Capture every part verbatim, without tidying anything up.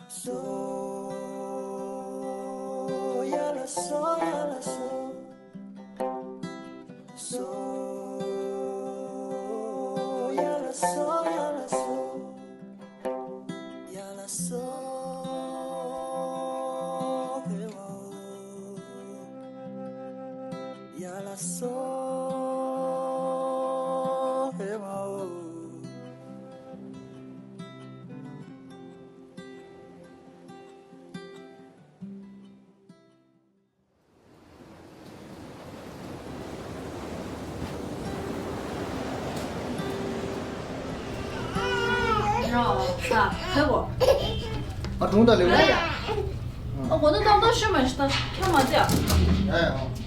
So, ya la so, ya la so. So, ya la so, ya la so. Ya la so, he wa o. Ya la so, he wa o. ཨ། གྲོང་དང་ལེགས། ཨ། གོ་ན་ཏག་ཏག་ཤོད་མ་ཤི་ད་ཁྱོད་མ་བལྟས་ཨ། ཨ།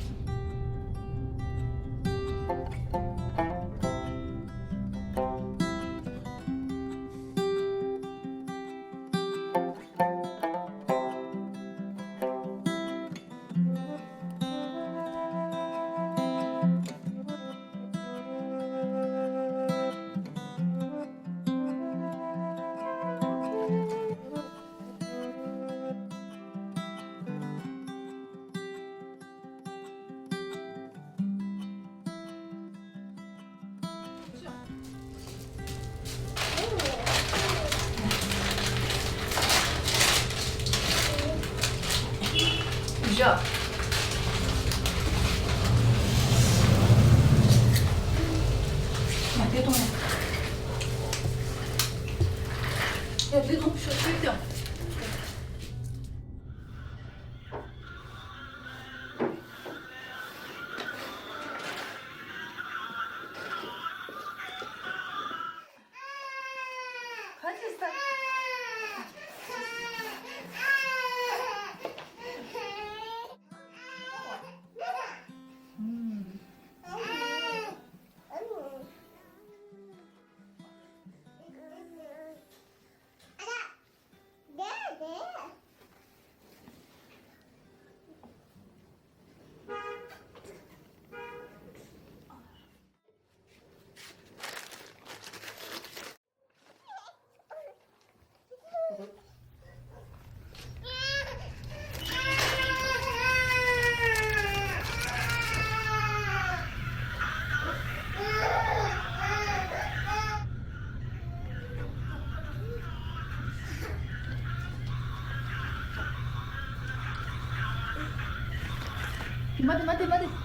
待て待て待て。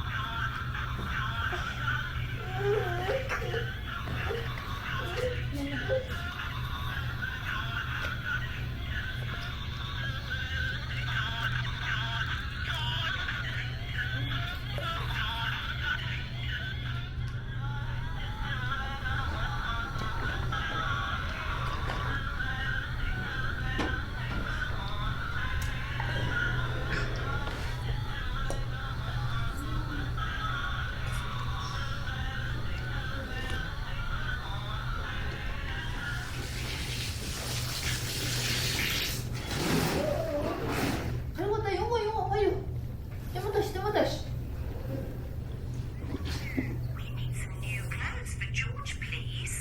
ཕར་ཡོང་དང་ཡོང་དང་ཡོང་དང་ཕར་ཡོང་། ལྟད་མོ་ལྟ་ཤིག་ལྟད་མོ་ལྟ་ཤིག We need some new clothes for George, please.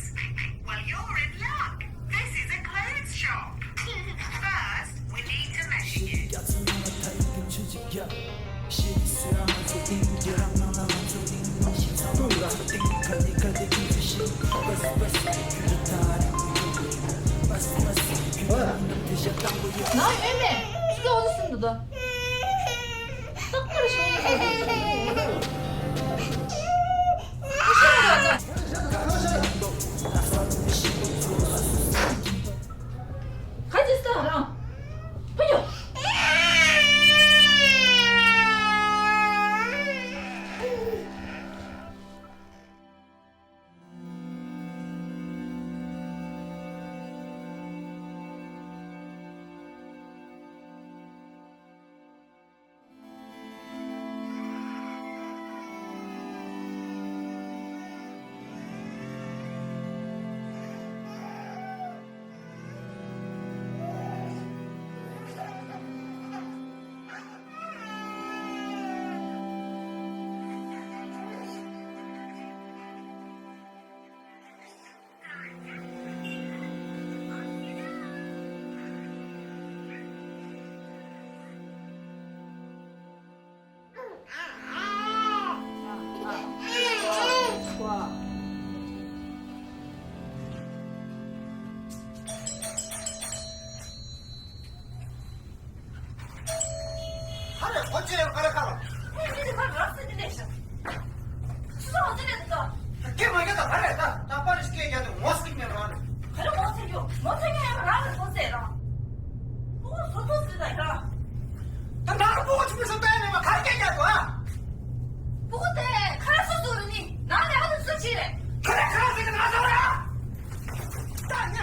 Well, you're in luck. This is a clothes shop. First, we need to measure you. ང་ཡོད་མེད་ཅི་ལོག་ཟིན་འདུག་ད། རྟག་པར་ཞོགས་ནས་ཁ་ཁ་ཁ་ཁ། ཁ་ཅིག་ལྟ་རང་། ཕ་ཡོ། ཨོ་ཅེ་ཁ་ར་ཁ་ར། ཧེ་མི་དེ་ཁ་ར་སི་དེ་ལས་ཤ། སུ་སོང་ཟེར་ནས་འདུག་ད། ཁྱེད་མ་རྒྱ་ད་ཧ་རེ་ད་ད་པ་རི་སྐད་རྒྱག་དུས་ངོ་སྲིད་མེད་རང་། ག་རེ་ངོ་ཚ་རྒྱུ་ངོ་ཚ་རྒྱུ་ཡང་རང་ལ་ཐོག་ཟེར་རང་། ཨོ་སོ་ཐོག་ཟེར་ད་ཡ། ད་ནང་ལ་སྤུ་གུ་ཆུང་ཆུང་བལྟས་ནས་མ་ག་རེ་སྐད་རྒྱག་དུས་ཨ། སྤུ་གུ་དེ་ཁ་ར་སོ་སོ་རུ་ནི་ནང་ལས་ཨ་ནི་སུ་ཆི་རེད། ཁ་ར་ཁ་ར་ཟེར་གི་ན་ཟ་ར་ཨ། ད་ཉ།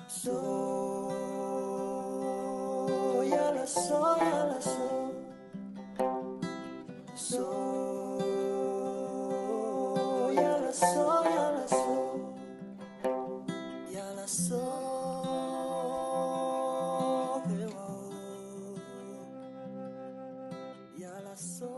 So, yala so, yala so. So, yala so, yala so. Yala so, hey, oh. Yala so.